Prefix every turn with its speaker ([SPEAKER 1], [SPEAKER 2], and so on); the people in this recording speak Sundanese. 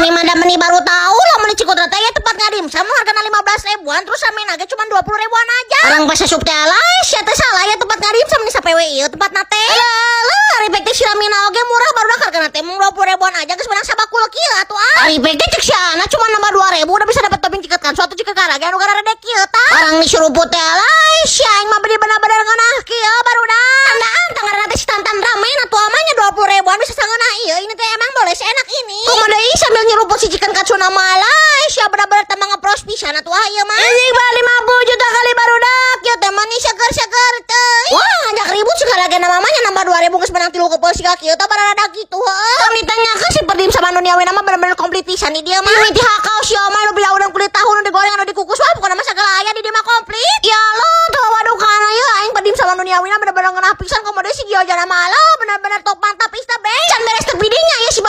[SPEAKER 1] Kami mah da meni baru tahu lamun di Cikutra teh aya tempat ngadimsum hargana 15 ribuan, terus samina ge cuma 20 ribuan aja. Orang pas asup teh, alah sia teh, salah ya tempat ngadimsum nih, sapewe ieu tempatna teh. Alah, ari pek teh si ramina oge murah, barudak, hargana teh mung 20 ribuan aja geus menang sabakul kieu atuh ah. Ari pek teh cek si Ana cuma nambah 2000 udah bisa dapat topping chicken katsu atau chicken karaage anu garede kieu tah. Orang disuruput teh, alah sia, aing mah bener-bener ngeunah kieu, barudak. Tandaan tangarana teh si Tantan Ramen atuh amanya 20 ribuan bisa sangeunah ieu, ini teh emang boleh seenak ini. Komo deui sambil nyeruput si chicken katsu nama, alah sia, bener-bener tambah ngepros pisan atuh ah ieu mah. Ini mah 50 juta kali, barudak, ieu teh manis seger-seger teh. Wah, ngajak ribut si karaage nama mamanya nambah 2000 geus menang tilu kepel siga kieu tah, barada kitu heuh. Tong ditanyakeun si perdimsuman duniawi nama bener-bener komplit pisan di dieu mah. Mimiti hakau si oma nu bila udang kulit tahu nu digoreng, anu dikukus, wah pokokna mah sagala aya di dieu mah komplit. Ya Allah, tuh waduh kana ieu aing perdimsuman duniawi bener-bener ngeunah pisan, komo deui si gyoza mah, alah, bener-bener top mantap is the best. Can beres tepi dinya ya si